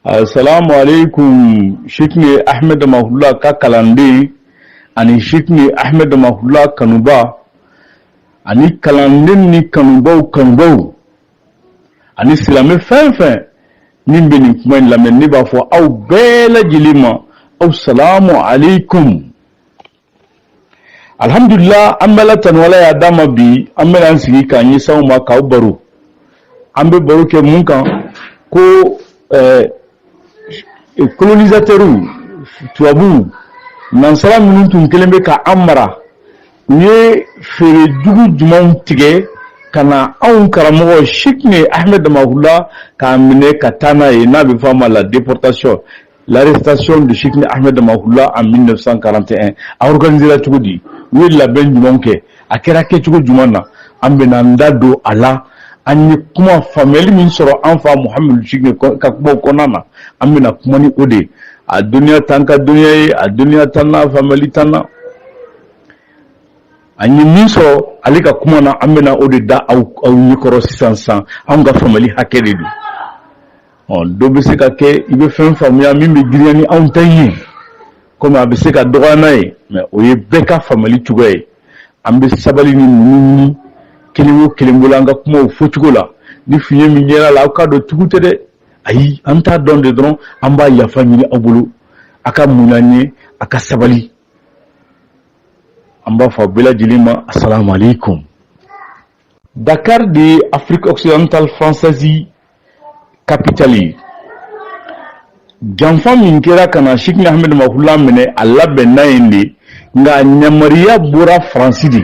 Assalamu alaikum. Cheikhni Ahmed Damahula ka kalanden ani Cheikhni Ahmed Damahula kanuba ani kalanden ni kanubaw kanubaw ani silamɛ fɛn fɛn min bɛ nin kuma in lamɛn, ne b'a fɔ aw bɛɛ lajɛlen ma aw salamu alaikum. Alhamdulillah, an bɛ Ala tanu, Ala y'a d'an ma. Bi an bɛna an sigi k'an ɲɛsin aw ma k'aw baro. An bɛ baro kɛ mun kan? Ko colonisateurs, tubabuw, nansara minnu tun kɛlen bɛ ka an mara, u ye feere jugu jumɛnw tigɛ ka na anw karamɔgɔ Cheikhni Ahmed Damahula k'a minɛ ka taa n'a ye, n'a bɛ fɔ a ma la déportation, l'arrestation de Cheikhni Ahmed Damahula en 1941. A organisé cogo di? U ye labɛn jumɛnw kɛ? A kɛra kɛcogo jumɛn na? An bɛna an da don a la. An ye kuma faamuyali min sɔrɔ an fa Muhamadu Cheikhni ka kumaw kɔnɔna na, an bɛna kuma ni o de ye. A dɔnniya t'an ka dɔnniya ye, a dɔnniya t'an na, faamuyali t'an na. An ye min sɔrɔ ale ka kuma na, an bɛna o de da aw ɲɛkɔrɔ sisan sisan. Anw ka faamuyali hakɛ de don. Ɔ, dɔ bɛ se ka kɛ i bɛ fɛn faamuya min bɛ girinya ni anw ta ye, komi a bɛ se ka dɔgɔya n'a ye, mais o ye bɛɛ ka faamuyali cogoya ye. An bɛ sabali ni muɲu ɲini kelen o kelen bolo an ka kumaw fɔcogo la. Ni fiɲɛ min yera la, aw k'a dɔn tugu tɛ dɛ, ayi, an t'a dɔn de dɔrɔn. An b'a yafa ɲini aw bolo, a ka muɲu an ye, a ka sabali. An b'a fɔ bɛɛ lajɛlen ma asalamu aleykum. Dakar de ye Afrique occidentale française capitale ye. Janfa min kɛra ka na Cheikhni Ahmed Damahula minɛ, a labɛnna yen de, nka yamaruya bɔra Faransi de.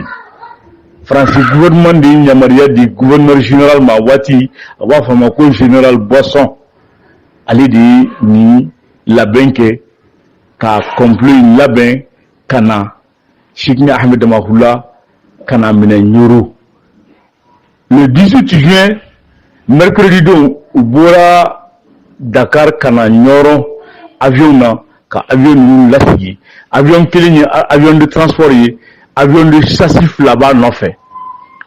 Faransi gouvernement de ye yamaruya di gouverneur général ma. Waati a b'a fɔ a ma ko général Boisson, ale de ye nin labɛn kɛ ka complot in labɛn ka na Cheikhni Ahmed Damahula ka na minɛ Ɲoro le 18 juin, mercredi don. U bɔra Dakar ka na Ɲɔrɔ avion na, ka avion ninnu lasigi. Avion kelen ye avion de transport ye, avion de chasse fila b'a nɔfɛ,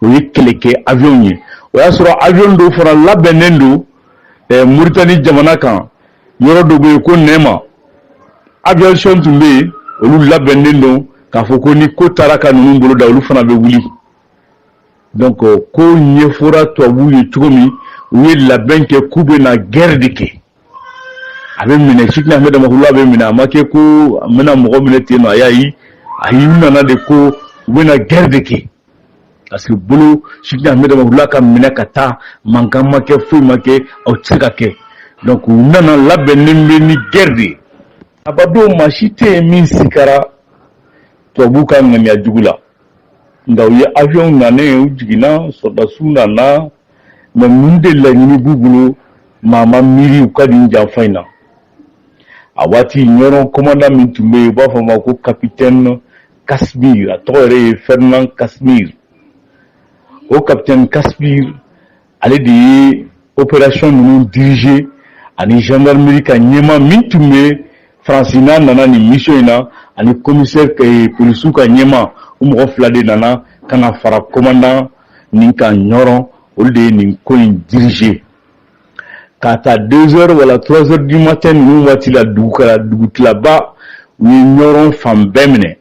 o ye kɛlɛkɛ avion ye. O y'a sɔrɔ avion dɔw fana labɛnnen don Muritani jamana kan, yɔrɔ dɔ bɛ yen ko Nɛma, aviation tun bɛ yen. Olu labɛnnen don k'a fɔ ko ni ko taara ka ninnu bolo da, olu fana bɛ wuli. Donc ko ɲɛfɔra tubabuw ye cogo min, u ye labɛn kɛ k'u bɛ na guerre de kɛ. A bɛ minɛ, Cheikhni Ahmed Damahula bɛ minɛ. A ma kɛ ko a bɛna mɔgɔ minɛ ten nɔ, ayi ayi, u nana de ko u bɛna guerre de kɛ, parce que bolo Cheikhni Ahmed Damahula ka minɛ ka taa, mankan ma kɛ, foyi ma kɛ, aw tɛ se ka kɛ. Donc u nana labɛnnen bɛ ni guerre de ye. Abadon, maa si tɛ yen min sikara tubabuw ka ŋaniya jugu la, nka u ye avion nanen, u jiginna, sɔrɔdasiw nana, mais mun de laɲini b'u bolo? Maa ma miiri u ka nin janfa in na. A waati, Ɲɔrɔ commandant min tun bɛ yen, u b'a fɔ a ma ko capitaine Casimir, a tɔgɔ yɛrɛ ye Ferdinand Casimir. O capitaine Casimir, ale de ye opération ninnu diriger, ani gendarmerie ka ɲɛmaa min tun bɛ Faransi n'a nana nin mission in na, ani commissaire polisiw ka ɲɛmaa. O mɔgɔ fila de nana ka na fara commandant nin kan Ɲɔrɔ. Olu de ye nin ko in diriger k'a ta 2 heures wala 3 heures du matin ninnu waati la. Dugu kɛra dugutilaba, u ye Ɲɔrɔ fan bɛɛ minɛ.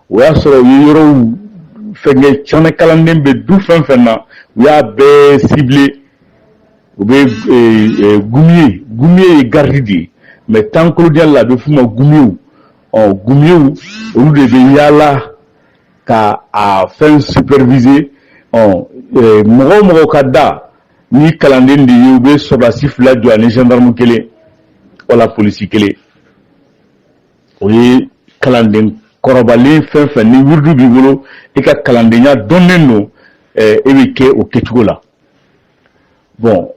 O y'a sɔrɔ u ye yɔrɔw fɛnkɛ caman, kalanden bɛ du fɛn fɛn na, u y'a bɛɛ ciblé. U bɛ goumier, goumier ye garde de ye, mais temps colonial la, a bɛ f'u ma goumiers. Ɔ, goumiers, olu de bɛ yaala ka a fɛn superviser. Ɔ, mɔgɔ o mɔgɔ ka da ni kalanden de ye, u bɛ sɔrɔdasi fila jɔ ani gendarme kelen wala polisi kelen. O ye kalanden kɔrɔbalen fɛn fɛn ni wurudu b'i bolo, i ka kalandenya dɔnnen don, e bɛ kɛ o kɛcogo la. Bon,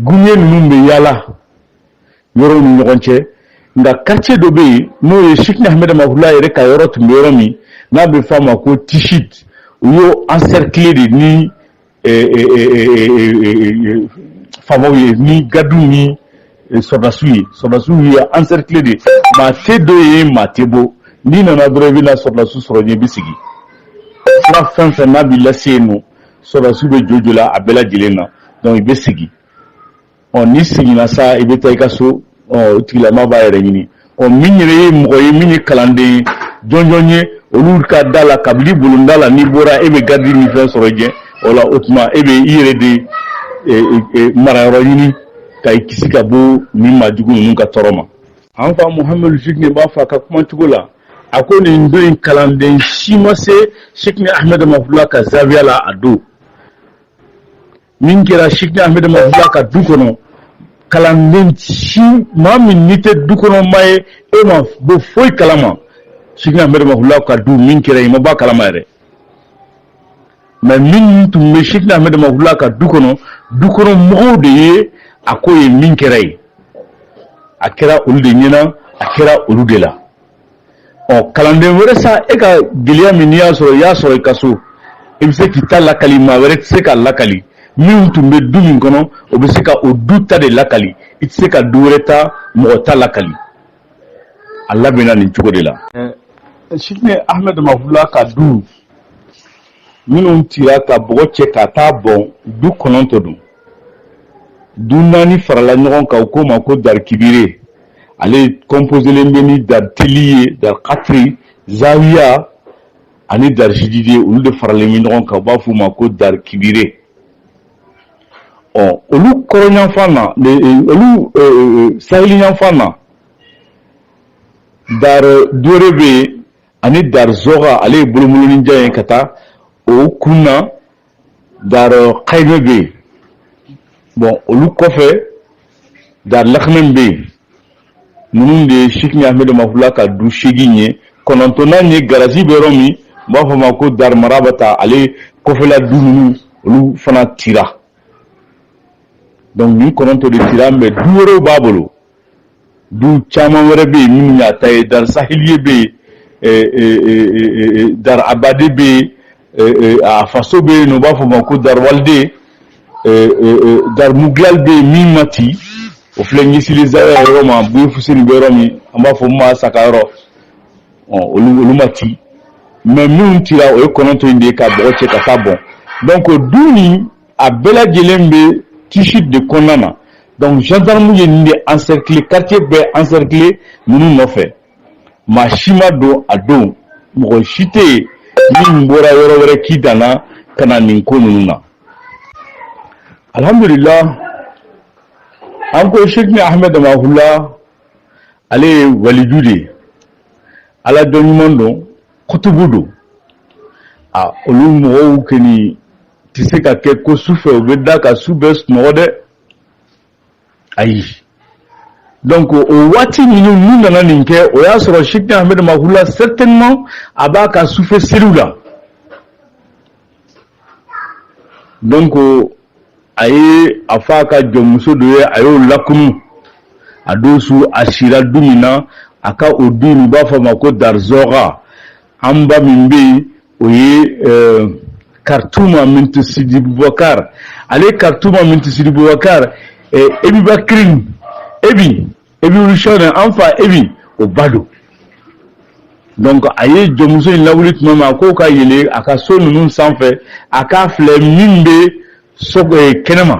goumier ninnu bɛ yaala yɔrɔw ni ɲɔgɔn cɛ, nka quartier dɔ bɛ yen, n'o ye Cheikhni Ahmed Damahula yɛrɛ ka yɔrɔ tun bɛ yɔrɔ min n'a bɛ fɔ a ma ko Tichit, u y'o encercler de ni faamaw ye, ni gardiw ni sɔrɔdasiw ye. Sɔrɔdasiw ye encercler de, maa tɛ don yen, maa tɛ bɔ. N'i nana dɔrɔn, i bɛna sɔrɔdasiw sɔrɔ yen, i bɛ sigi. Sira fɛn fɛn n'a b'i lase yen nɔ, sɔrɔdasiw bɛ jɔ jɔ la a bɛɛ lajɛlen na, donc i bɛ sigi. Ɔ, n'i seginna sa, i bɛ taa i ka so. Ɔ, o tigilama b'a yɛrɛ ɲini. Ɔ, min yɛrɛ ye mɔgɔ ye, min ye kalanden jɔnjɔn ye, olu ka da la, kabini bulonda la, n'i bɔra, e bɛ garidi ni fɛn sɔrɔ jɛ o la. O tuma e bɛ i yɛrɛ de marayɔrɔ ɲini ka i kisi ka bɔ nin maajugu ninnu ka tɔɔrɔ ma. An fa Muhamadu Cheickna b'a fɔ a ka kuma cogo la, a ko nin don in, kalanden si ma se Cheickna Ahmed Damahula ka zawiya la. A don min kɛra Cheickna Ahmed Damahula ka du kɔnɔ, kalanden si, maa min n'i tɛ du kɔnɔ maa ye, e ma bɔ foyi kalama Cheickna Ahmed Damahula ka du min kɛra, i ma bɔ a kalama yɛrɛ. Mais min tun bɛ Cheickna Ahmed Damahula ka du kɔnɔ, du kɔnɔ mɔgɔw de ye a ko ye min kɛra yen, a kɛra olu de ɲɛna, a kɛra olu de la. Ɔ, kalanden wɛrɛ sa, e ka gɛlɛya min n'i y'a sɔrɔ, i y'a sɔrɔ i ka so, i bɛ se k'i ta lakali, maa wɛrɛ tɛ se k'a lakali. Min tun bɛ du min kɔnɔ, o bɛ se ka o du ta de lakali. I tɛ se ka du wɛrɛ ta, mɔgɔ ta lakali. A labɛnna nin cogo de la. Cheickna Ahmed Damahula ka du minnu cira ka bɔgɔ cɛ ka taa bɔn, du 9 don. Du naani farala ɲɔgɔn kan, u k'o ma ko Dar Kibire. Ale composelen bɛ ni Dar Teli ye, Dar Katiri, Zawiya ani Dar Jididi. Olu de faralen bɛ ɲɔgɔn kan, u b'a f'u ma ko Dar Kibire. Ɔ, olu kɔrɔnyanfan na, olu saheli yanfan na, Dar Dore bɛ yen ani Dar Zɔga, ale ye bolomoloninjan ye ka taa o kun na. Dar Kayime bɛ yen. Bon, olu kɔfɛ, Dar Lakamɛ bɛ yen. Ninnu de ye Cheickna Ahmed Damahula ka du 8 ye. 9nan ye garage bɛ yɔrɔ min, u b'a fɔ ma ko Dar Marabata. Ale kɔfɛla du ninnu, olu fana cira. Donc nin 9 de cira, mais du wɛrɛw b'a bolo. Du caman wɛrɛ bɛ yen minnu y'a ta ye. Dar Sahiliye bɛ yen, Dar Abade bɛ yen, a faso bɛ yen, u b'a fɔ ma ko Dar Walide, Dar Muglal bɛ yen. Min ma ci, o filɛ ɲɛsili zawiya yɔrɔ ma, Buye Fuseni bɛ yɔrɔ min, an b'a fɔ ma Saka yɔrɔ. Olu ma ci, mais minnu cira, o ye 9 in de ye ka bɔgɔ cɛ ka taa bɔn. Donc du nin, a bɛɛ lajɛlen bɛ Tichit de kɔnɔna na. Donc gendarme ye nin de encercler, quartier bɛɛ encercler ninnu nɔfɛ. Maa si ma don a don, mɔgɔ si tɛ yen min bɔra yɔrɔ wɛrɛ k'i danna ka na nin ko ninnu na. Alhamdulillah, an ko Cheickna Ahmed Damahula, ale ye waliju de ye, ala dɔn ɲuman don, kutubu don. A olu mɔgɔw kɔni tɛ se ka kɛ ko sufɛ u bɛ da ka su bɛɛ sunɔgɔ dɛ, ayi. Donc o waati minnu n'u nana nin kɛ, o y'a sɔrɔ Cheickna Ahmed Damahula, certainement a b'a ka sufɛ seliw la. Donc a ye a fɔ a ka jɔnmuso dɔ ye, a y'o lakunu. A don su, a sira du min na, a ka o du in, u b'a fɔ a ma ko Darzɔga. An ba min bɛ yen, o ye Kartuma Mintu Sidi Bubakar. Ale Kartuma Mintu Sidi Bubakar, Ebibakirin Ebi Ebi Wulishɔn, an fa Ebi, o ba don. Donc a ye jɔnmuso in lawuli tuma min, a k'o ka yɛlɛ a ka so ninnu sanfɛ, a k'a filɛ min bɛ so kɛnɛma.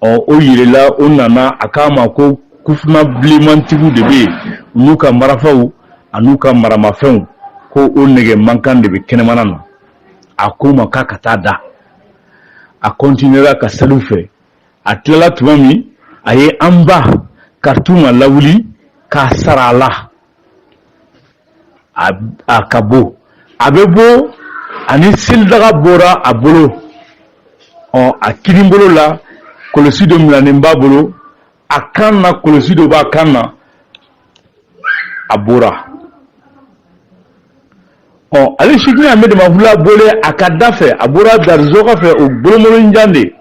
Ɔ, o yɛlɛla, o nana, a k'a ma ko kufuna bilenmantigiw de bɛ yen, u n'u ka marafaw an'u ka maramafɛnw, ko o nɛgɛ mankan de bɛ kɛnɛmana na. A ko ma k'a ka taa da. A continuera ka saliw fɛ. A tilala tuma min, a ye an ba Kartuma lawuli k'a sara a la, a ka bɔ. A bɛ bɔ ani selidaga bɔra a bolo. Ɔ, a kinin bolo la, kɔlɔsi dɔ minɛnen b'a bolo, a kan na, kɔlɔsi dɔ b'a kan na. A bɔra. Ɔ, ale Cheickna Ahmed Damahula bɔlen a ka da fɛ, a bɔra Darzɔga fɛ, o bolomolojan de.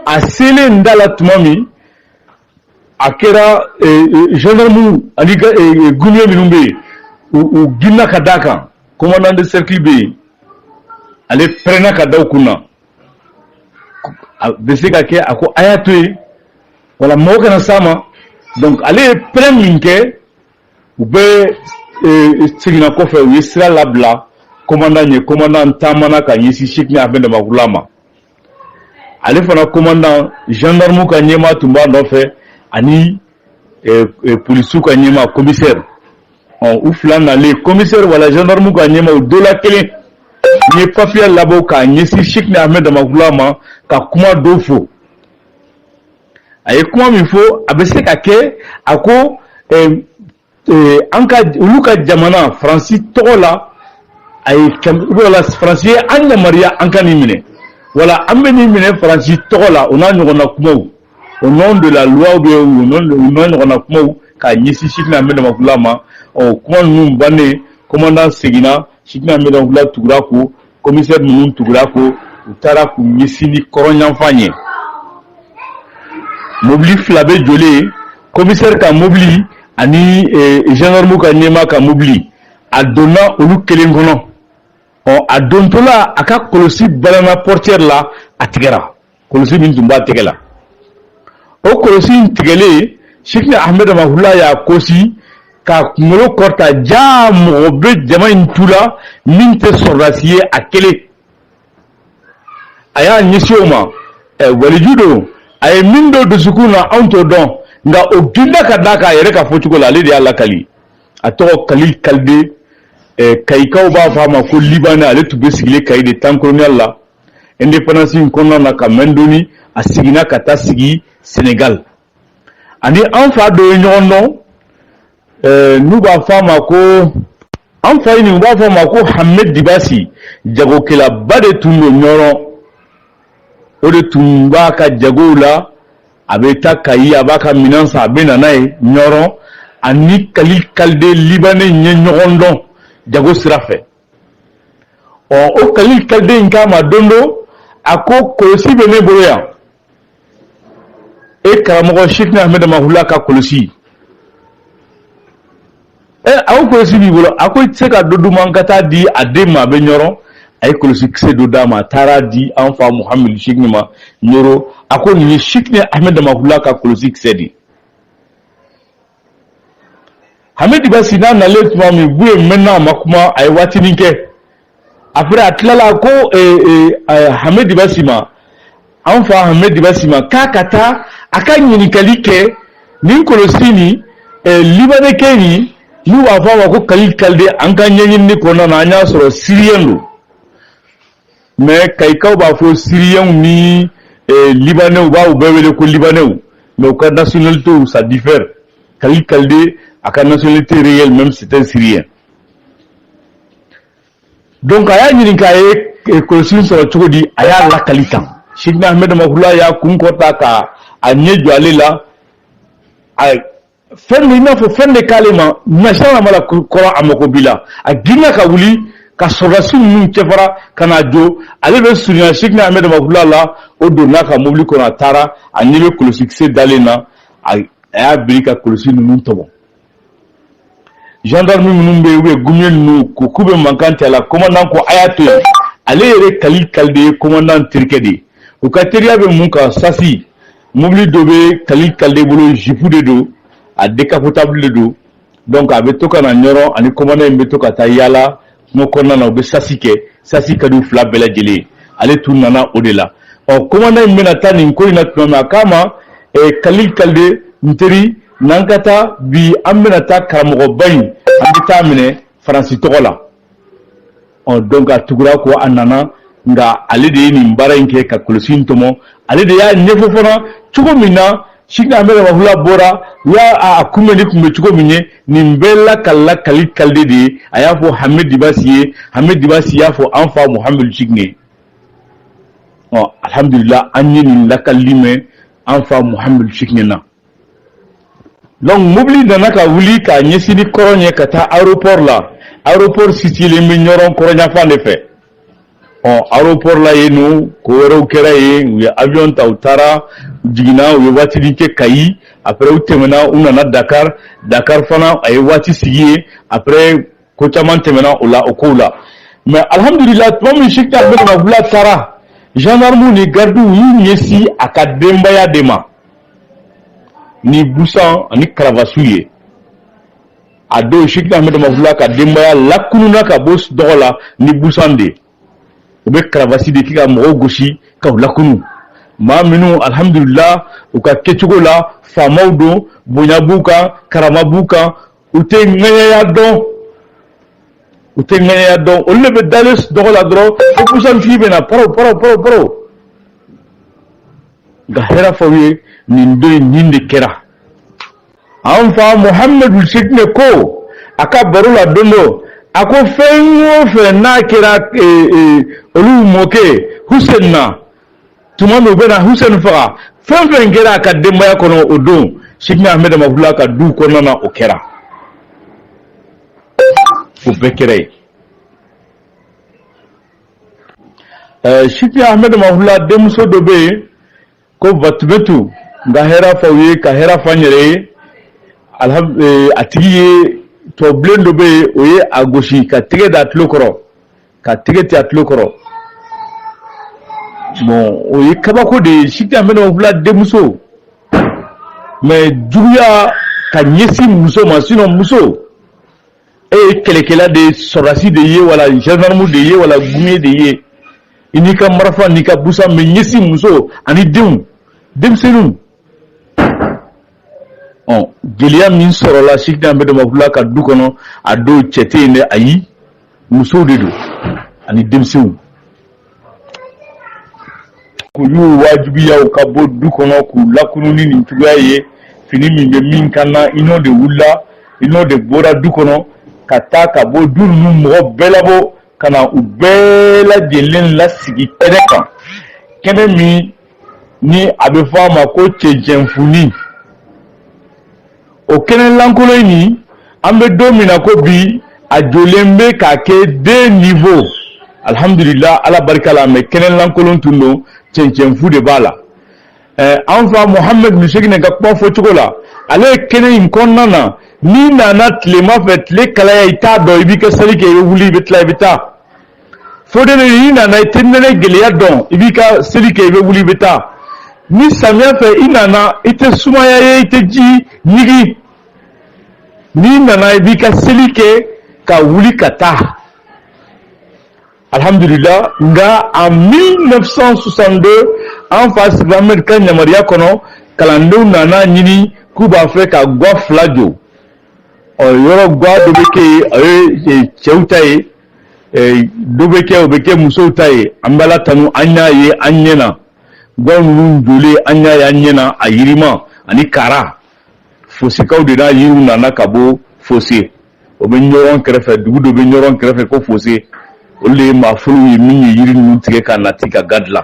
A selen da la tuma min, a kɛra gendarme ani goumier minnu bɛ yen, u ginna ka d'a kan. Commandant de cercle bɛ yen, ale pɛrɛnna ka da u kun na. A bɛ se ka kɛ, a ko a y'a to yen, wala mɔgɔ kana s'a ma. Donc ale ye pɛrɛn min kɛ, u bɛɛ seginna kɔfɛ, u ye sira labila commandant ye. Commandant taamana ka ɲɛsin Cheickna Ahmed Damahula ma. Ale fana commandant gendarme ka ɲɛmaa tun b'a nɔfɛ ani polisiw ka ɲɛmaa commissaire. Ɔ, u fila nalen, commissaire wala gendarme ka ɲɛmaa, u dɔ la kelen ye papier labɔ k'a ɲɛsin Cheickna Ahmed Damacula ma ka kuma dɔ fɔ. A ye kuma min fɔ, a bɛ se ka kɛ a ko an ka olu ka jamana Faransi tɔgɔ la, a ye wala Faransi ye an yamaruya an ka nin minɛ, wala an bɛ nin minɛ Faransi tɔgɔ la, o n'a ɲɔgɔnna kumaw, au nom de la loi ou bien au nom o n'a ɲɔgɔnna kumaw k'a ɲɛsin Cheickna Ahmed Damacula ma. Ɔ, kuma ninnu bannen, commandant seginna, Cheickna Ahmed Damacula tugura ko, commissaire ninnu tugura ko, u taara k'u ɲɛsin ni kɔrɔnyanfan ye. Mobili fila bɛ jɔlen, commissaire ka mobili ani gendarme ka ɲɛmaa ka mobili. A donna olu kelen kɔnɔ. Ɔ, a dontɔla, a ka kɔlɔsi balana portière la, a tigɛra. Kɔlɔsi min tun b'a tɛgɛ la, o kɔlɔsi in tigɛlen, Cheickna Ahmed Damacula y'a kosi k'a kunkolo kɔrɔta, jaa mɔgɔ bɛ jama in tu la min tɛ sɔrɔdasi ye. A kelen, a y'a ɲɛsin o ma. Ɛ, waliju don, a ye min don dusukun na, anw t'o dɔn, nka o ginda ka d'a kan a yɛrɛ ka fɔcogo la. Ale de y'a lakali, a tɔgɔ Kalil Kalide. Kayikaw b'a fɔ a ma ko Libanais. Ale tun bɛ sigilen Kayi de temps colonial la. Indépendance in kɔnɔna na, ka mɛn dɔɔni, a seginna ka taa sigi Sénégal. Ani an fa dɔ ye ɲɔgɔn dɔn, n'u b'a fɔ a ma ko, an fa in, u b'a fɔ a ma ko Hamed Dibasi. Jagokɛlaba de tun don Ɲɔrɔ. O de tun b'a ka jagow la, a bɛ taa Kayi, a b'a ka minɛn san, a bɛ na n'a ye Ɲɔrɔ. Ani Kalil Kalide Libanais ye ɲɔgɔn dɔn jago sira fɛ. Ɔ, o Kalil Kalide in k'a ma don dɔ, a ko kɔlɔsi bɛ ne bolo yan, e karamɔgɔ Cheickna Ahmed Damacula ka kɔlɔsi. Ɛ, a ko kɔlɔsi b'i bolo? A ko i tɛ se ka dɔ d'u ma, n ka taa di a den ma, a bɛ Ɲɔrɔ. A ye kɔlɔsi kisɛ dɔ d'a ma, a taara di an fa Muhamadu Cheickna ma Ɲɔrɔ. A ko nin ye Cheickna Ahmed Damacula ka kɔlɔsi kisɛ de ye. Hamid Dibasi n'a nalen tuma min, Buye mɛnna, a ma kuma, a ye waatinin kɛ. Après, a tilala ko Hamid Dibasi ma, an fa Hamid Dibasi ma, k'a ka taa a ka ɲininkali kɛ nin kɔlɔsi nin libanɛkɛ nin, n'u b'a fɔ a ma ko Kalil Kalide. An ka ɲɛɲinini kɔnɔna na, an y'a sɔrɔ Syrien don, mais kayikaw b'a fɔ Syriens ni Libanais, u b'a bɛɛ wele ko Libanais, mais u ka nationalité, ça diffère. Kalil Kalide, a ka nationalité réelle même, c'est un Syrien. Donc a y'a ɲininka a ye kɔlɔsi sɔrɔ cogo di. A y'a lakali tan. Cheickna Ahmed Damacula y'a kun kɔrɔta ka a ɲɛ jɔ ale la. A fɛn dɔ, i n'a fɔ fɛn de k'ale ma nasa ma la kɔrɔ, a mako b'i la. A girinna ka wuli ka sɔrɔdasi ninnu cɛfara ka na jɔ. Ale bɛ surunya Cheickna Ahmed Damacula la, o donna ka mobili kɔnɔ, a taara. A ɲɛ bɛ kɔlɔsikisɛ dalen na, a y'a biri ka kɔlɔsi ninnu tɔmɔ. Gendarme minnu bɛ yen, ou bien goumier ninnu, ko k'u bɛ mankan cɛ a la, commandant ko a y'a to yen. Ale yɛrɛ Kalil Kalide ye commandant terikɛ de ye. U ka teriya bɛ mun kan? Sasi mobili dɔ bɛ Kalil Kalide bolo, jupe de don, a décapotable de don. Donc a bɛ to ka na Ɲɔrɔ, ani commandant in bɛ to ka taa yaala kungo kɔnɔna na, u bɛ sasi kɛ. Sasi ka di u fila bɛɛ lajɛlen ye. Ale tun nana o de la. Ɔ, commandant in bɛna taa nin ko in na tuma min, a k'a ma: Kalil Kalide, n teri, n'an ka taa bi, an bɛna taa karamɔgɔba in, an bɛ taa minɛ Faransi tɔgɔ la. Ɔ, donc a tugura ko a nana, nka ale de ye nin baara in kɛ ka kɔlɔsi in tɔmɔ. Ale de y'a ɲɛfɔ fana cogo min na Cheickna Ahmed Damacula bɔra, u y'a a kunbɛnni tun bɛ cogo min ye. Nin bɛɛ lakalila Kalil Kalide de ye. A y'a fɔ Hamid Dibasi ye, Hamid Dibasi y'a fɔ an fa Muhamadu Cheickna ye. Ɔ, alhamdulillah, an ye nin lakalili mɛn an fa Muhamadu Cheickna na. Donc mobili nana ka wuli k'a ɲɛsin ni kɔrɔn ye ka taa aéroport la. Aéroport situélen bɛ Ɲɔrɔn kɔrɔnyanfan de fɛ. Ɔ, aéroport la yen nɔ, ko wɛrɛw kɛra yen. U ye avion ta, u taara, u jiginna, u ye waatinin kɛ Kayi. Après, u tɛmɛna, u nana Dakar. Dakar fana, a ye waati sigi yen. Après, ko caman tɛmɛna o la, o kow la. Mais alhamdulillah, tuma min Cheickna Ahmed Damacula taara, gendarme ni gardiw y'u ɲɛsin a ka denbaya de ma ni busan ani karavasiw ye. A don, Cheickna Ahmed Damacula ka denbaya lakununa ka bɔ dɔgɔ la ni busan de ye. U bɛ karavasi de kɛ ka mɔgɔw gosi ka u lakunu. Maa minnu, alhamdulillah, u ka kɛcogo la, faamaw don, bonya b'u kan, karama b'u kan, u tɛ ŋaɲaya dɔn, u tɛ ŋaɲaya dɔn. Olu de bɛ dalen dɔgɔ la dɔrɔn ko busantigi bɛ na, paraw paraw paraw paraw. Nka hɛrɛ f'aw ye, nin don in, nin de kɛra. An fa Muhamadu Sekinɛ ko a ka baro la don dɔ, a ko fɛn o fɛn n'a kɛra olu mɔkɛ Hussein na, tuma min u bɛna Hussein faga, fɛn fɛn kɛra a ka denbaya kɔnɔ o don, Sekinɛ Ahmed Damafula ka du kɔnɔna na, o kɛra, o bɛɛ kɛra yen. Sekinɛ Ahmed Damafula denmuso dɔ bɛ yen ko Fatumetu. N ka hɛrɛ f'aw ye, ka hɛrɛ f'an yɛrɛ ye. A tigi ye tɔbilen dɔ bɛ yen, o ye a gosi ka tɛgɛ da a tulo kɔrɔ, ka tɛgɛ ti a tulo kɔrɔ. Bon, o ye kabako de ye. Sekinɛ Ahmed Damafula denmuso, mais juguya ka ɲɛsin muso ma. Sinon muso, e ye kɛlɛkɛla de ye, sɔrɔdasi de ye, wala gendarme de ye, wala goumier de ye, i n'i ka marifa n'i ka busan bɛ ɲɛsin muso ani denw, denmisɛnninw. Ɔ, gɛlɛya min sɔrɔla Sekinɛ Ahmed Damafula ka du kɔnɔ a don, cɛ tɛ yen dɛ, ayi, musow de don ani denmisɛnw. K'u y'u wajibiya u ka bɔ du kɔnɔ, k'u lakunu ni nin cogoya ye. Fini min bɛ min kan na, i n'o de wulila, i n'o de bɔra du kɔnɔ ka taa, ka bɔ du ninnu mɔgɔ bɛɛ labɔ ka na u bɛɛ lajɛlen lasigi kɛnɛ kan, kɛnɛ min ni a bɛ fɔ a ma ko cɛncɛnfuni. O kɛnɛ lankolon in nin, an bɛ don min na ko bi, a jɔlen bɛ k'a kɛ deux niveaux, alhamdulillah, Ala barika la. Mais kɛnɛ lankolon tun don, cɛncɛnfu de b'a la. An fa Muhammed Musekinɛ ka kuma fɔcogo la, ale ye kɛnɛ in kɔnɔna na, n'i nana tilema fɛ, tile kalaya i t'a dɔn, i b'i ka seli kɛ, i bɛ wuli, i bɛ tila, i bɛ taa. Fodene, n'i nana, i tɛ nɛnɛ gɛlɛya dɔn, i b'i ka seli kɛ, i bɛ wuli, i bɛ taa. Ni samiya fɛ i nana, i tɛ sumaya ye, i tɛ ji ɲigin. N'i nana, i b'i ka seli kɛ ka wuli ka taa, alhamdulillah. Nka en 1962, an fa Sidi Ahmed ka yamaruya kɔnɔ, kalandenw nana ɲini k'u b'a fɛ ka gwa fila jɔ. Ɔ, yɔrɔ gwa dɔ bɛ kɛ yen, o ye cɛw ta ye, dɔ bɛ kɛ, o bɛ kɛ musow ta ye. An bɛ Ala tanu, an y'a ye an ɲɛ na, gwa ninnu jɔlen, an y'a ye an ɲɛ na, a yirima ani kara. Fosekaw de n'a yiriw nana ka bɔ Fose, o bɛ ɲɔgɔn kɛrɛfɛ, dugu dɔ bɛ ɲɔgɔn kɛrɛfɛ ko Fose. Olu de ye maa fɔlɔw ye min ye yiri ninnu tigɛ ka nati ka ga dilan.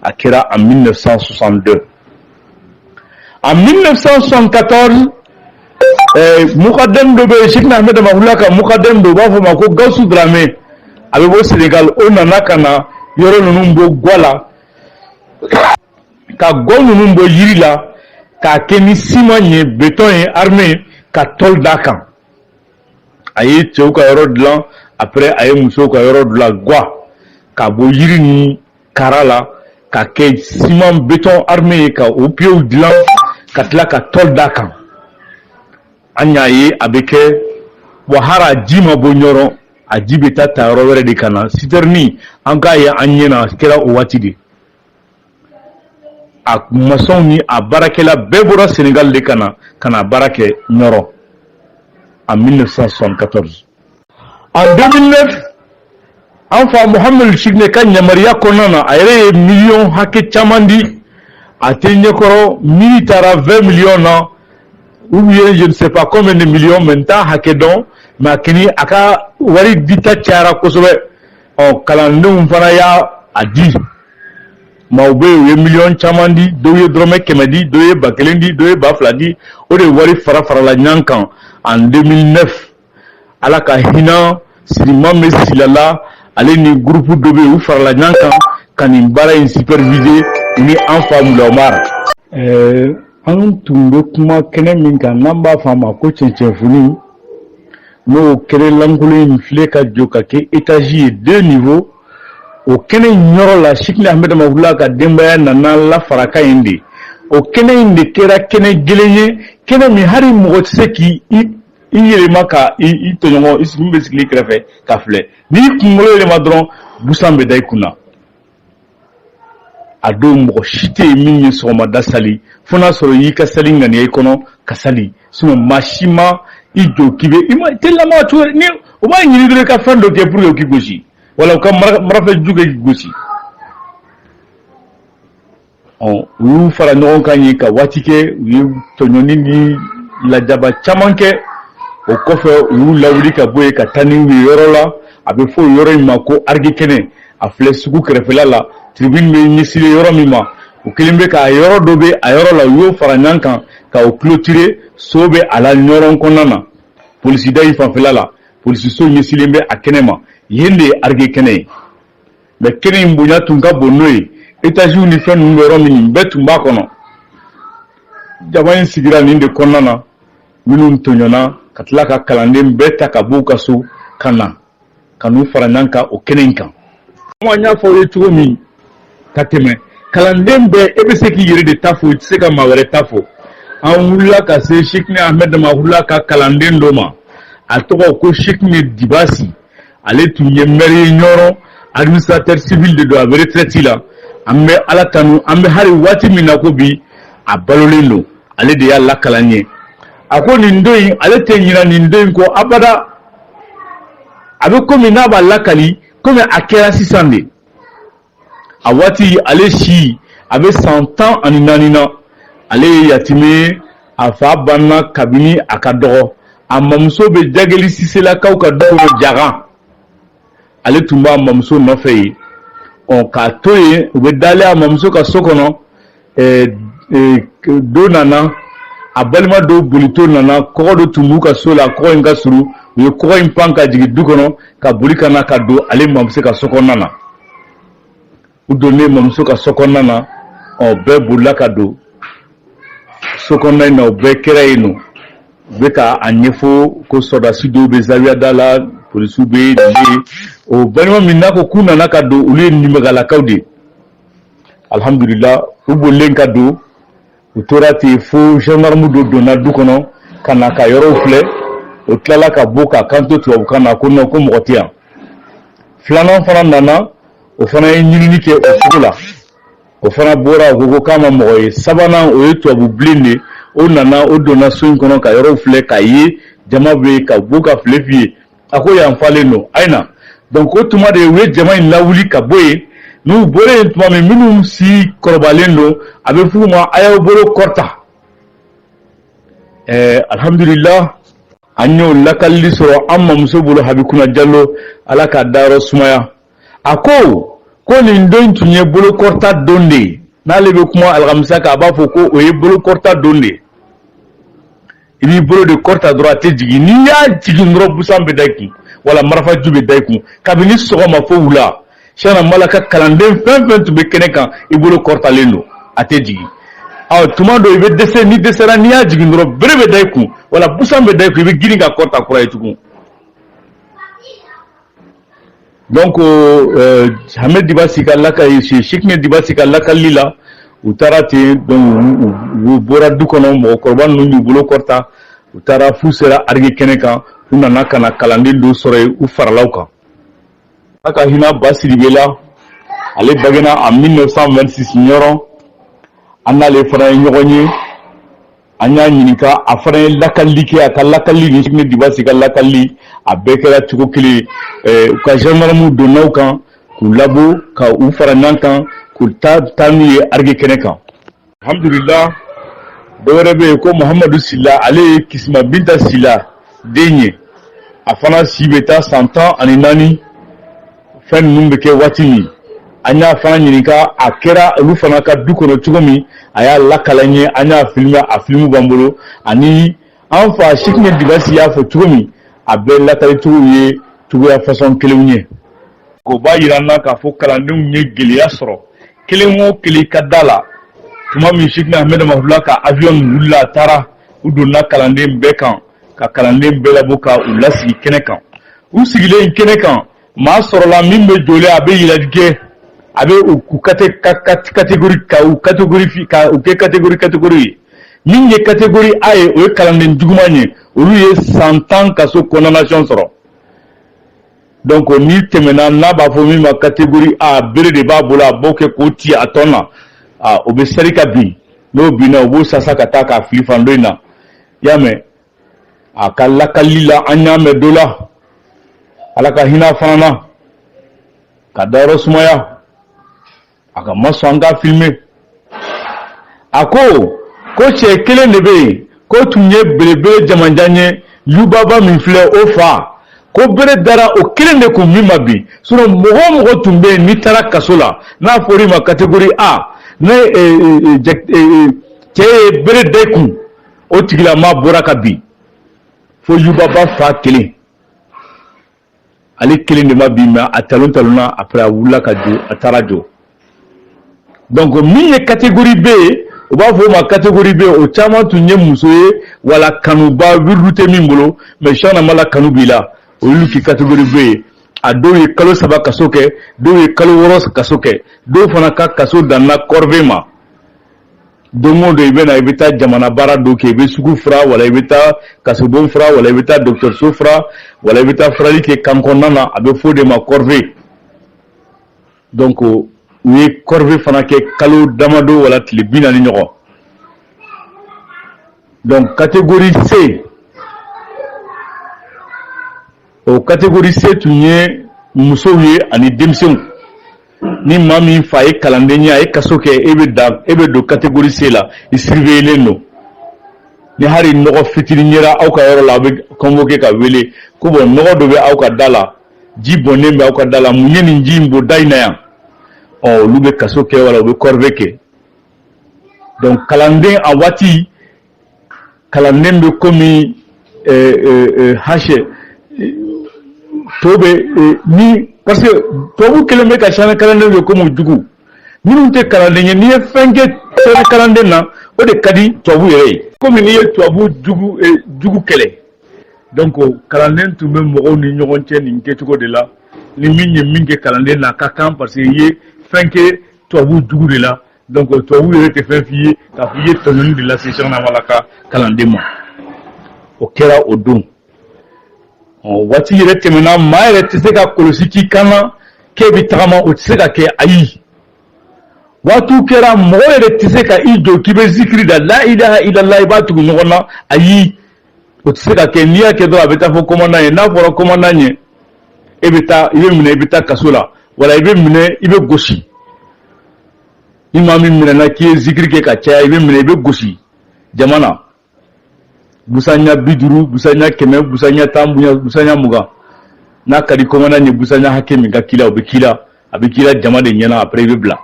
A kɛra en 1962. En 1974, mukadɛm dɔ bɛ yen, Cheikhna Ahmed Damafula ka mukadɛm dɔ, u b'a fɔ ma ko Gawusu Dramé, a bɛ bɔ Sénégal. O nana ka na yɔrɔ ninnu bɔ gwa la, ka gwa ninnu bɔ yiri la, k'a kɛ ni siman ye, béton ye armé, ka tôle d'a kan. A ye cɛw ka yɔrɔ dilan, après a ye musow ka yɔrɔ dilan, gwa ka bɔ yiri ni kara la ka kɛ ciment béton armé ye, ka o pieds dilan, ka tila ka tôle d'a kan. An y'a ye a bɛ kɛ wahara, ji ma bɔ Ɲɔrɔ, a ji bɛ taa ta yɔrɔ wɛrɛ de ka na, citerne. An k'a ye an ɲɛ na, a kɛra o waati de. A maçonw ni a baarakɛla bɛɛ bɔra Sénégal de ka na, ka na baara kɛ Ɲɔrɔ en 1974. En 2009, an fa Mohamed Chikne ka yamaruya kɔnɔna na, a yɛrɛ ye miliyɔn hakɛ caman di, a tɛ ɲɛkɔrɔ, miiri taara 20 millions na ou bien je ne sais pas combien de millions, mais n t'a hakɛ dɔn. Mais a kɛni a ka wari dita cayara kosɛbɛ. Ɔ, kalandenw fana y'a a di, maaw bɛ yen, u ye miliyɔn caman di, dɔw ye dɔrɔmɛ 100 di, dɔw ye 1000 di, dɔw ye 2000 di. O de ye wari fara farala ɲɔgɔn kan en 2009. Ala ka hinɛ Sirimame Silala, ale ni groupe dɔ bɛ yen, u farala ɲɔgɔn kan ka nin baara in superviser, u ni an fa Mula Umar. An tun bɛ kuma kɛnɛ min kan, n'an b'a fɔ a ma ko cɛncɛnfuni, n'o kɛnɛ lankolon in filɛ ka jɔ ka kɛ étage ye deux niveaux, o kɛnɛ in yɔrɔ la, Cheikhna Ahmed Damafula ka denbaya nana lafaraka yen de. O kɛnɛ in de kɛra kɛnɛ gɛlɛn ye, kɛnɛ min hali mɔgɔ tɛ se k'i i yɛlɛma ka i tɔɲɔgɔn i min bɛ sigi i kɛrɛfɛ ka filɛ. N'i kunkolo yɛlɛma dɔrɔn, busan bɛ da i kunna. A don mɔgɔ si tɛ yen min ye sɔgɔmada sali, fo n'a sɔrɔ i y'i ka sali ŋaniya i kɔnɔ ka sali. Sinon maa si ma i jɔ k'i bɛ i ma i tɛ lamaga cogo ni u b'a ɲini dɔrɔn i ka fɛn dɔ kɛ pour que u k'i gosi, wala u ka marafɛju kɛ k'i gosi. Ɔ, u y'u fara ɲɔgɔn kan yen ka waati kɛ, u ye tɔɲɔni ni lajaba caman kɛ. O kɔfɛ, u y'u lawuli ka bɔ yen ka taa n'u ye yɔrɔ la, a bɛ fɔ o yɔrɔ in ma ko Arigi kɛnɛ. A filɛ sugu kɛrɛfɛla la, tribune bɛ ɲɛsilen yɔrɔ min ma. U kelen bɛ k'a yɔrɔ dɔ bɛ a yɔrɔ la, u y'o fara ɲɔgɔn kan ka o clôturer. So bɛ a la Ɲɔrɔn kɔnɔna na, polisida in fanfɛla la, polisiso ɲɛsilen bɛ a kɛnɛ ma. Yen de ye Arigi kɛnɛ ye. Mais kɛnɛ in bonya tun ka bon n'o ye, étages ni fɛn ninnu bɛ yɔrɔ min, nin bɛɛ tun b'a kɔnɔ. Jama in sigira nin de kɔnɔna na, minnu tɔɲɔna ka tila ka kalanden bɛɛ ta ka b'u ka so ka na ka n'u fara ɲɔgɔn kan o kɛnɛ in kan. An y'a fɔ aw ye cogo min ka tɛmɛ, kalanden bɛɛ, e bɛ se k'i yɛrɛ de ta fɔ, i tɛ se ka maa wɛrɛ ta fɔ. An wulila ka se Cheickna Ahmed Damahula ka kalanden dɔ ma, a tɔgɔ ko Cheickna Dibasi. Ale tun ye maire ye Ɲɔrɔ, administrateur civil de don, a bɛ retraite la. An bɛ Ala tanu, an bɛ hali waati min na ko bi, a balolen don. Ale de y'a lakalan ye. A ko nin don in, ale tɛ ɲina nin don in kɔ abada. A bɛ komi n'a b'a lakali komi a kɛra sisan de. A waati, ale si a bɛ san 14 na. Ale ye yatimɛ ye, a fa banna kabini a ka dɔgɔ. A mamuso bɛ Jageli Siselakaw ka du kɔnɔ Jagan. Ale tun b'a mamuso nɔfɛ yen. Ɔ, k'a to yen, u bɛ dalen a mamuso ka so kɔnɔ. Don nana, a balima dɔw bolitɔ nana, kɔgɔ dɔ tun b'u ka so la, kɔgɔ in ka surun. U ye kɔgɔ in pan ka jigin du kɔnɔ ka boli ka na ka don ale mamuso ka so kɔnɔna na. U donnen mamuso ka so kɔnɔna na, ɔ, bɛɛ bolila ka don so kɔnɔna in na. O bɛɛ kɛra yen nɔ, u bɛ ka a ɲɛfɔ ko sɔrɔdasi dɔw bɛ zawiya da la, polisiw bɛ nin ye. O balima min n'a ko k'u nana ka don, olu ye nimagalakaw de ye. Alhamdulila, u bolilen ka don, u tora ten fo gendarme dɔ donna du kɔnɔ ka na ka yɔrɔw filɛ. O tilala ka bɔ ka kanto tubabukan na ko non, ko mɔgɔ tɛ yan. Filanan fana nana, o fana ye ɲinini kɛ o cogo la, o fana bɔra, o ko ko k'a ma mɔgɔ ye. Sabanan, o ye tubabu bilen de, o nana, o donna so in kɔnɔ ka yɔrɔw filɛ k'a ye jama bɛ yen, ka bɔ ka file f'i ye. A ko yan falen don, a ye na. Donc o tuma de, u ye jama in lawuli ka bɔ yen. N'u bɔra yen tuma min, minnu si kɔrɔbalen don, a bɛ f'u ma: a y'aw bolo kɔrɔta. Alhamdulillah, an y'o lakalili sɔrɔ an mamuso bolo, Habikuna Jalo, Ala k'a dayɔrɔ sumaya. A ko ko nin don tun ye bolokɔrɔta don de ye. N'ale bɛ kuma alhamisa kan, a b'a fɔ ko o ye bolokɔrɔta don de ye. I b'i bolo de kɔrɔta dɔrɔn, a tɛ jigin. N'i y'a jigin dɔrɔn, busan bɛ da i kun wala marafaju bɛ da i kun. Kabini sɔgɔma fo wula, Siyana Mala ka kalanden fɛn fɛn tun bɛ kɛnɛ kan, i bolo kɔrɔtalen don, a tɛ jigin. Ɔ, tuma dɔ i bɛ dɛsɛ, n'i dɛsɛra, n'i y'a jigin dɔrɔn, bere bɛ da i kun wala busan bɛ da i kun, i bɛ girin ka kɔrɔta kura ye tugun. Donc Hamɛ Dibasi ka lakali, Cheickna Dibasi ka lakali la, u taara ten. Donc u bɔra du kɔnɔ, mɔgɔkɔrɔba ninnu y'u bolo kɔrɔta, u taara f'u sera arigi kɛnɛ kan. U nana ka na kalanden dɔw sɔrɔ yen, u farala u kan. Ala ka hinɛ Ba Sidibe la, ale bangena en 1926 Ɲɔrɔn. An n'ale fana ye ɲɔgɔn ye, an y'a ɲininka, a fana ye lakalili kɛ. A ka lakalili ni Cheickna Dibasi ka lakalili, a bɛɛ kɛra cogo kelen. U ka gendarmew donna u kan k'u labɔ, ka u fara ɲɔgɔn kan k'u taa n'u ye arigi kɛnɛ kan. Alhamdulillah, dɔ wɛrɛ bɛ yen ko Muhamadu Sila, ale ye Kisima Binta Sila den ye. A fana si bɛ taa san 14, fɛn ninnu bɛ kɛ waati min. An y'a fana ɲininka a kɛra olu fana ka du kɔnɔ cogo min, a y'a lakala n ye. An y'a filmer, a filimu b'an bolo. Ani an fa Cheickna Dibasi y'a fɔ cogo min, a bɛɛ lakalicogo ye cogoya façon kelenw ye. O b'a yira an na k'a fɔ kalandenw ye gɛlɛya sɔrɔ kelen o kelen ka da la. Tuma min Cheickna Ahmed Mahula ka avion wulila, a taara, u donna kalanden bɛɛ kan ka kalanden bɛɛ labɔ ka u lasigi kɛnɛ kan. U sigilen kɛnɛ kan, maa sɔrɔla min bɛ jɔlen, a bɛ yɛlɛli kɛ, a bɛ u catégorie, ka u catégorie, ka u kɛ catégorie catégorie ye. Min ye catégorie A ye, o ye kalanden juguman ye, olu ye san 10 kaso condamnation sɔrɔ. Donc n'i tɛmɛna, n'a b'a fɔ min ma catégorie A, bere de b'a bolo, a b'o kɛ k'o ci a tɔn na, a o bɛ seri ka bin. N'o binna, u b'o sasa ka taa k'a fili fan dɔ in na. I y'a mɛn, a ka lakali la, an y'a mɛn dɔ la, Ala ka hinɛ fana na, ka dayɔrɔ sumaya. A ka ma sɔn an ka filmer. A ko ko cɛ kelen de bɛ yen k'o tun ye belebele jamanjan ye, Yubaba min filɛ, o fa ko bere dara o kelen de kun min ma bin. Sinon mɔgɔ o mɔgɔ tun bɛ yen, n'i taara kaso la, n'a fɔra i ma catégorie A, ne cɛ ye bere da i kun, o tigilama bɔra ka bin, fo Yubaba fa kelen. Ale kelen de ma bin, mais a talon talonna, après a wulila ka jɔ, a taara jɔ. Donc min ye catégorie B ye, u b'a fɔ o ma catégorie B, o caman tun ye muso ye wala kanuba wirdu tɛ min bolo, mais Cheikhna Mala kanu b'i la, o y'olu ki catégorie B ye. A dɔw ye kalo 3 kaso kɛ, dɔw ye kalo 6 kaso kɛ, dɔw fana ka kaso danna corvée ma. Don o don i bɛ na, i bɛ taa jamana baara dɔ kɛ, i bɛ sugu fura, wala i bɛ taa kasobon fura, wala i bɛ taa dɔgɔtɔrɔso fura, wala i bɛ taa furali kɛ kan kɔnɔna na. A bɛ fɔ o de ma corvée. Donc u ye corvée fana kɛ kalo damadɔ wala tile 40 ɲɔgɔn. Donc catégorie C, o catégorie C tun ye musow ye ani denmisɛnw. Ni maa min fa ye kalanden ye, a ye kaso kɛ, e bɛ dan, e bɛ don catégorie C la, i surveillelen don. Ni hali nɔgɔ fitinin yera aw ka yɔrɔ la, aw bɛ convoqué ka wele ko bon, nɔgɔ dɔ bɛ aw ka da la, ji bɔnnen bɛ aw ka da la, mun ye nin ji in bɔ da in na yan? Ɔ, olu bɛ kaso kɛ wala u bɛ corvée kɛ. Donc kalanden, a waati kalanden bɛ komi hase to bɛ ni, parce que tubabu kelen bɛ ka siyɛnɛ kalanden kɛ komi jugu minnu tɛ kalanden ye. N'i ye fɛn kɛ siyɛnɛ kalanden na, o de ka di tubabu yɛrɛ ye, komi n'i ye tubabu jugu kɛlɛ. Donc kalanden tun bɛ mɔgɔw ni ɲɔgɔn cɛ nin kɛcogo de la. Ni min ye min kɛ kalanden na, a ka kan, parce que i ye fɛn kɛ tubabu jugu de la. Donc tubabu yɛrɛ tɛ fɛn f'i ye k'a fɔ i ye tɔɲɔni de lase Cheikhna Mala ka kalanden ma. O kɛra o don. Ɔ, waati yɛrɛ tɛmɛna, maa yɛrɛ tɛ se ka kɔlɔsi k'i kan na k'e bɛ tagama, o tɛ se ka kɛ, ayi. Waatiw kɛra, mɔgɔ yɛrɛ tɛ se ka i jɔ k'i bɛ zikiri da, la ilaha illallah, i b'a tugu ɲɔgɔn na, ayi, o tɛ se ka kɛ. N'i y'a kɛ dɔrɔn, a bɛ taa fɔ commandant ye. N'a fɔra commandant ye, e bɛ taa, i bɛ minɛ, i bɛ taa kaso la, wala i bɛ minɛ, i bɛ gosi. Ni maa min minɛna k'i ye zikiri kɛ ka caya, i bɛ minɛ, i bɛ gosi jama na, busanya 50, busanya 100, busanya 10, busanya 20. N'a ka di commandant ye, busanya hakɛ min ka k'i la, o bɛ k'i la, a bɛ k'i la jama de ɲɛna, après i bɛ bila.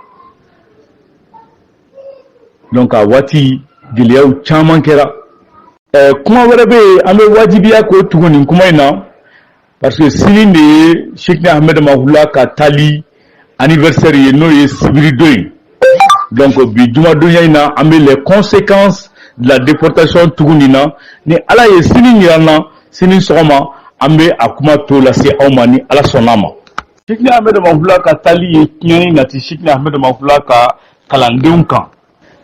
Donc a waati gɛlɛyaw caman kɛra. Kuma wɛrɛ bɛ yen, an bɛ wajibiya k'o tugu nin kuma in na, parce que sini de ye Cheikhna Ahmed Mahula ka taali anniversaire ye, n'o ye sibiridon ye. Donc bi jumadonya in na, an bɛ les conséquences de la déportation tugu nin na. Ni Ala ye sini yira n na, sini sɔgɔma an bɛ a kuma to lase aw ma, ni Ala sɔnna a ma. Cheikhna Ahmed Mahula ka taali ye tiɲɛni nati Cheikhna Ahmed Mahula ka kalandenw kan,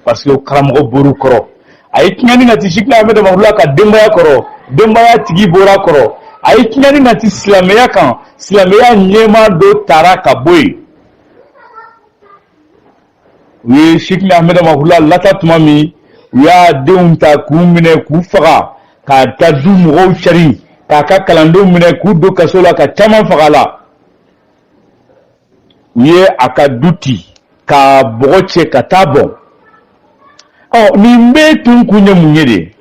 parce que karamɔgɔ bɔr'u kɔrɔ. A ye tiɲɛni nati Cheikhna Ahmed Mahula ka denbaya kɔrɔ, denbaya tigi bɔra kɔrɔ. A ye tiɲɛni nati silamɛya kan, silamɛya ɲɛmaa dɔ taara ka bɔ yen. U ye Cheikhna Ahmed Mahula lata tuma min, u y'a denw ta k'u minɛ k'u faga, k'a ta du mɔgɔw cari, k'a ka kalandenw minɛ k'u don kaso la, ka caman faga la. U ye a ka du ci ka bɔgɔ cɛ ka taa bɔn. Ɔ, nin bɛɛ tun kun ye mun ye de?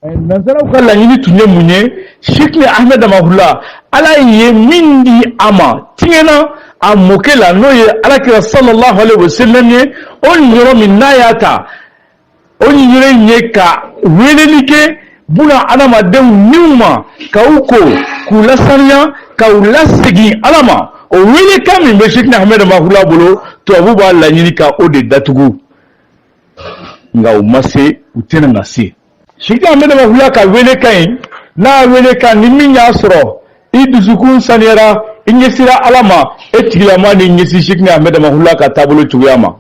Nansaraw ka laɲini tun ye mun ye? Cheikhna Ahmed Mahula, Ala ye min di a ma tiɲɛna a mɔkɛ la, n'o ye Alakira sallallahu alaihi wasallam ye, o niyɔrɔ min n'a y'a ta, o niyɔrɔ in ye ka weleli kɛ buna adamadenw niw ma, ka u ko k'u lasaniya, ka u lasegin Ala ma. O welekan min bɛ Cheikhna Ahmed Mahula bolo, tubabu b'a laɲini ka o de datugu, nka u ma se, u tɛna na se. Cheikhna Ahmed Mahula ka welekan in n'a welekan, ni min y'a sɔrɔ i dusukun saniyara, i ɲɛsira Ala ma, e tigilama ni ɲɛsin Cheikhna Ahmed Mahula ka taabolo cogoya ma.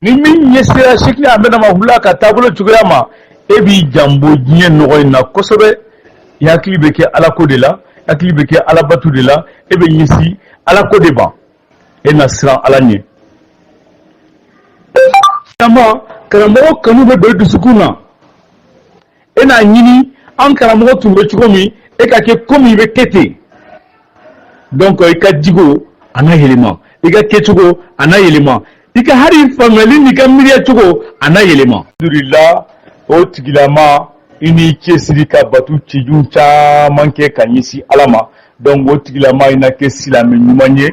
Ni min ɲɛsira Cheikhna Ahmed Mahula ka taabolo cogoya ma, e b'i janbo diɲɛ nɔgɔ in na kosɛbɛ. I hakili bɛ kɛ alako de la, hakili bɛ kɛ alabatu de la, e bɛ ɲɛsin alako de ma, e na siran Ala ɲɛ. Caman karamɔgɔ kanu bɛ don i dusukun na, e n'a ɲini an karamɔgɔ tun bɛ cogo min, e ka kɛ komi i bɛ kɛ ten. Donc i ka jogo a na yɛlɛma, i ka kɛcogo a na yɛlɛma, i ka hali faamuyali n'i ka miiriya cogo a na yɛlɛma. Alhamdulillah, o tigilama i n'i cɛsiri ka batu cɛjugu caman kɛ ka ɲɛsin Ala ma. Donc o tigilama i na kɛ silamɛ ɲuman ye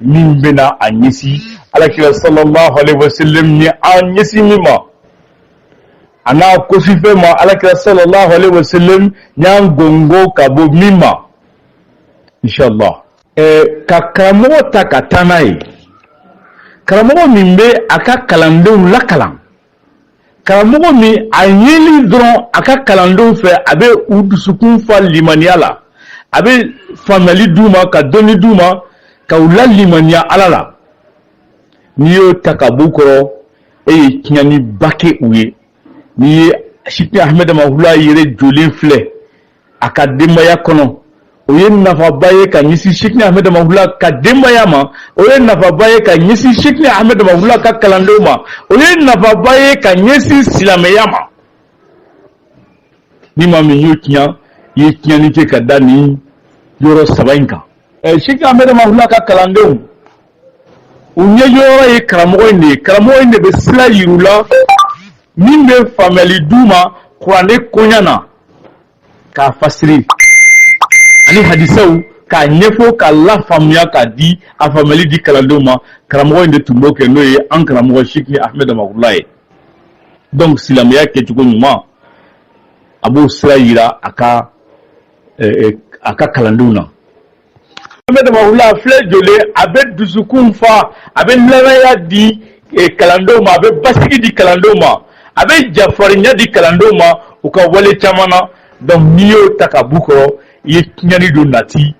min bɛna a ɲɛsin Alakira sallallahu alaihi wasallam ye an ɲɛsin min ma, a n'a kosifɛn ma, Alakira sallallahu alaihi wasallam y'an gongo ka bɔ min ma, inshallah. Ka karamɔgɔ ta ka taa n'a ye, karamɔgɔ min bɛ a ka kalandenw lakalan, karamɔgɔ min a yeli dɔrɔn a ka kalandenw fɛ, a bɛ u dusukun fa limaniya la, a bɛ faamuyali d'u ma, ka dɔnni d'u ma, ka u lalimaniya Ala la. N'i y'o ta ka b'u kɔrɔ, e ye tiɲɛniba kɛ u ye. N'i ye Siti Ahmed Damahula yɛrɛ jɔlen filɛ a ka denbaya kɔnɔ, o ye nafaba ye ka ɲɛsin Siti Ahmed Damahula ka denbaya ma, o ye nafaba ye ka ɲɛsin Siti Ahmed Damahula ka kalandenw ma, o ye nafaba ye ka ɲɛsin silamɛya ma. Ni maa min y'o tiɲɛ, i ye tiɲɛni kɛ ka da nin yɔrɔ saba in kan. Siti Ahmed Damahula ka kalandenw, u ɲɛjɔyɔrɔ ye karamɔgɔ in de ye. Karamɔgɔ in de bɛ sira yir'u la min bɛ faamuyali d'u ma kuranɛ koɲa na, k'a fasiri ani hadisaw k'a ɲɛfɔ, k'a lafaamuya, k'a di a faamuyali di kalandenw ma. Karamɔgɔ in de tun b'o kɛ, n'o ye an karamɔgɔ Siti Ahmed Damahula ye. Donc silamɛya kɛcogo ɲuman, a b'o sira yira a ka kalandenw na. Ahmed Damahula filɛ jɔlen, a bɛ dusukun fa, a bɛ lamɛnya di kalandenw ma, a bɛ basigi di kalandenw ma, a bɛ jafarinya di kalandenw ma u ka wale caman na. Donc n'i y'o ta ka b'u kɔrɔ, i ye tiɲɛni don nati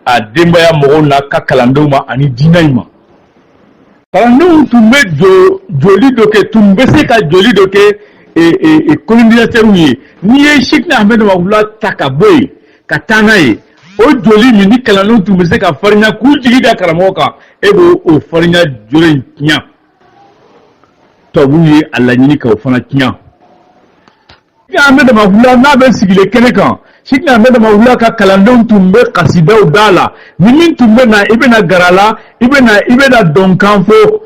a denbaya mɔgɔw n'a ka kalandenw ma ani diinɛ in ma. Kalandenw tun bɛ joli dɔ kɛ, tun bɛ se ka joli dɔ kɛ colonisateurs ye. N'i ye Siti Ahmed Damahula ta ka bɔ yen ka taa n'a ye, o joli min ni kalandenw tun bɛ se ka farinya k'u jigi da karamɔgɔ kan, e b'o o farinya joli in tiɲɛ. Tubabuw ye a laɲini k'o fana tiɲɛ. Siti Ahmed Damahula n'a bɛ sigilen kɛnɛ kan, Siti Ahmed Damahula ka kalandenw tun bɛ kasidaw da la. Ni min tun bɛ na, i bɛna gara la, i bɛna dɔnkan fɔ,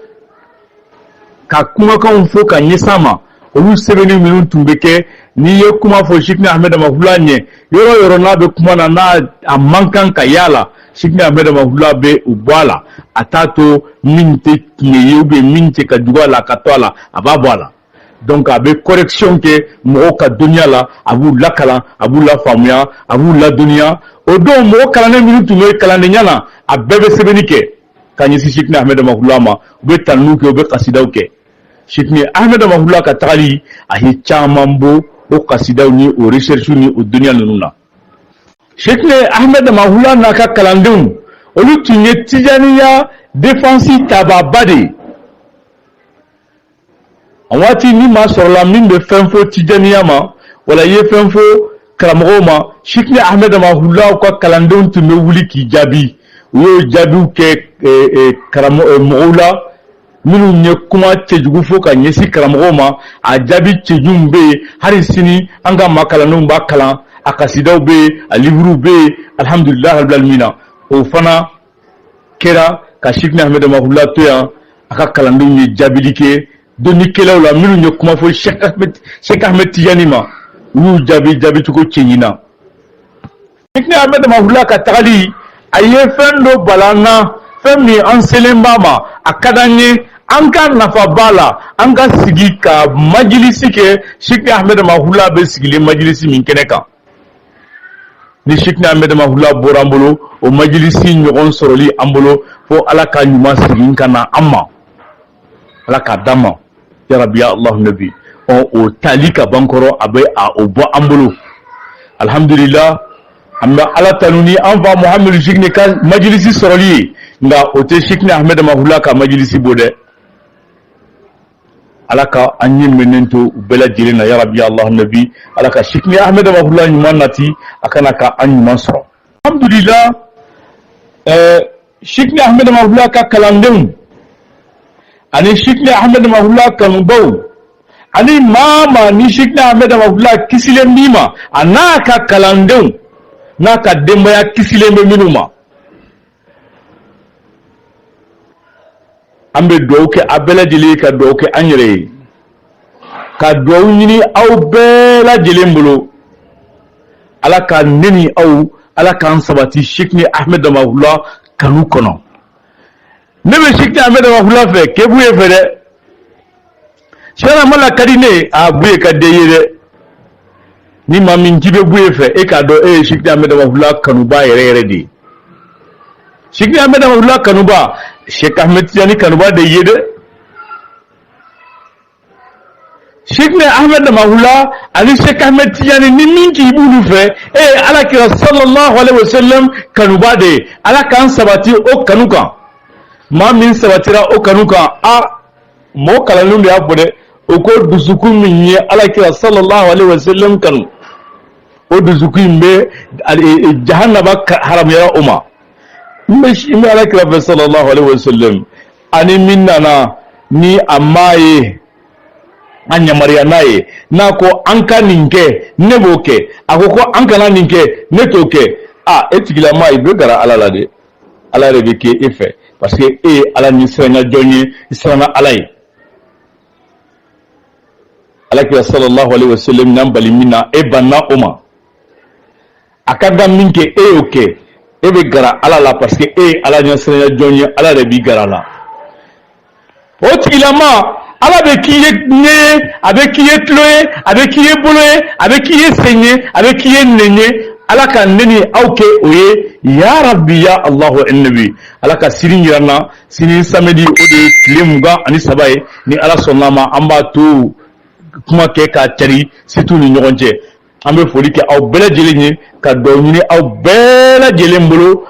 ka kumakanw fɔ ka ɲɛsin a ma. Olu sɛbɛnni minnu tun bɛ kɛ, n'i ye kuma fɔ Siti Ahmed Damahula ɲɛ, yɔrɔ o yɔrɔ n'a bɛ kuma na, n'a a man kan ka y'a la, Siti Ahmed Damahula bɛ u bɔ a la. A t'a to min tɛ tiɲɛ ye ou bien min tɛ ka jugu a la ka to a la, a b'a bɔ a la. Donc a bɛ correction kɛ mɔgɔw ka dɔnniya la, a b'u lakalan, a b'u lafaamuya, a b'u ladɔnniya. O don mɔgɔ kalannen minnu tun bɛ kalandenya na, a bɛɛ bɛ sɛbɛnni kɛ ka ɲɛsin Siti Ahmed Damahula ma. U bɛ tanuniw kɛ, u bɛ kasidaw kɛ. Siti Ahmed Damahula ka tagali, a ye caman bɔ o kasidaw ni o recherche ni o dɔnniya ninnu na. Siti Ahmed Damahula n'a ka kalandenw, olu tun ye tijaniya défense tababa de ye. A waati ni maa sɔrɔla min bɛ fɛn fɔ tijaniya ma, wala i ye fɛn fɔ karamɔgɔw ma, Siti Ahmed Damahula ka kalandenw tun bɛ wuli k'i jaabi. U y'o jaabiw kɛ karamɔgɔ mɔgɔw la minnu ye kuma cɛjugu fɔ ka ɲɛsin karamɔgɔw ma. A jaabi cɛjuguw bɛ yen hali sini, an ka maa kalandenw b'a kalan, a kasidaw bɛ yen, a liburuw bɛ yen, alhamdulilahi rabbil alamina. O fana kɛra ka Siti Ahmed Damahula to yan, a ka kalandenw ye jaabili kɛ dɔnnikɛlaw la minnu ye kuma fɔ Cheikh Ahmed Tijani ma, u y'u jaabi jaabicogo cɛɲi na. Siti Ahmed Damahula ka tagali, a ye fɛn dɔ bala an na, fɛn min an selen b'a ma, a ka d'an ye, an ka nafa b'a la, an ka sigi ka majilisi kɛ. Siti Ahmed Damahula bɛ sigilen majilisi min kɛnɛ kan, ni Siti Ahmed Damahula bɔra an bolo, o majilisi ɲɔgɔn sɔrɔli an bolo, fo Ala ka ɲuman segin ka na an ma, Ala k'a d'an ma, ya rabi ya Allahu nabi. Ɔ o tali ka ban kɔrɔ, a bɛ a o bɔ an bolo, alhamdulillah. An bɛ Ala tanu ni an fa Muhamadu Sikini ka majilisi sɔrɔli ye, nka o tɛ Sikini Ahmed Damahula ka majilisi bɔ dɛ. Ala ka an ɲɛ mɛnnen to u bɛɛ lajɛlen na, yarabi alahu nabi. Ala ka Sikini Ahmed Damahula ɲuman nati, a kana ka an ɲuman sɔrɔ. Alhamdulillah, Sikini Ahmed Damahula ka kalandenw ani Sikini Ahmed Damahula kanubaw ani maa maa ni Sikini Ahmed Damahula kisilen b'i ma, a n'a ka kalandenw n'a ka denbaya kisilen bɛ minnu ma, an bɛ dugawu kɛ a bɛɛ lajɛlen ye, ka dugawu kɛ an yɛrɛ ye, ka dugawu ɲini aw bɛɛ lajɛlen bolo. Ala ka ne ni aw, Ala k'an sabati Sikini Ahmed Damahula kanu kɔnɔ. Ne bɛ Sikini Ahmed Damahula fɛ k'e Buye fɛ dɛ. Sɛki Hamala ka di ne ye, a Buye ka di e ye dɛ. Ni maa min k'i bɛ Buye fɛ, e k'a dɔn e ye Sikini Ahmed Damahula kanuba yɛrɛ yɛrɛ de ye. Sikini Ahmed Damahula kanuba, Sɛki Ahmed Tijani kanuba de ye dɛ. Sikini Ahmed Damahula ani Sɛki Ahmed Tijani, ni min k'i b'olu fɛ, e ye Ala kira sallallahu alaihi wasallam kanuba de ye. Ala k'an sabati o kanu kan. Maa min sabatira o kanu kan, a mɔgɔ kalannenw de y'a fɔ dɛ, o ko dusukun min ye Ala kira sallallahu alaihi wasallam kanu, o dusukun in bɛ jahanaba haramuyara o ma. N bɛ Ala kira fɛ sallallahu alaihi wasallam, ani min nana ni a maa ye, an yamaruya n'a ye, n'a ko an ka nin kɛ, ne b'o kɛ. A ko ko an kana nin kɛ, ne t'o kɛ. A e tigilama, i bɛ gara Ala la dɛ. Ala yɛrɛ bɛ kɛ e fɛ, parce que e ye Ala ni siranya jɔn ye, i siranna Ala ye. Ala kira sallallahu alaihi wasallam n'an bali min na, e banna o ma. A ka kan min kɛ, e y'o kɛ. E bɛ gara Ala la, parce que e ye Ala ɲɛsiranya jɔn ye. Ala yɛrɛ b'i gara la. O tigilama, Ala bɛ k'i ye ɲɛ ye, a bɛ k'i ye tulo ye, a bɛ k'i ye bolo ye, a bɛ k'i ye sen ye, a bɛ k'i ye nɛn ye. Ala ka ne ni aw kɛ o ye, ya rabbi ya Allahu annabi. Ala ka sini yira n na. Sini samedi, o de ye tile 23 ye. Ni Ala sɔnna ma, an b'a to kuma kɛ k'a cari surtout ni ɲɔgɔn cɛ. An bɛ foli kɛ aw bɛɛ lajɛlen ye, ka dugawu ɲini aw bɛɛ lajɛlen bolo.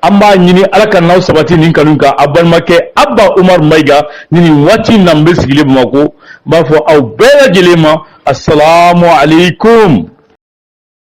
An b'a ɲini Ala ka n'aw sabati nin kanu kan. Aw balimakɛ Abba Umaru Mayiga ni nin waati in na, n bɛ sigilen Bamakɔ. N b'a fɔ aw bɛɛ lajɛlen ma, asalamu aleykum.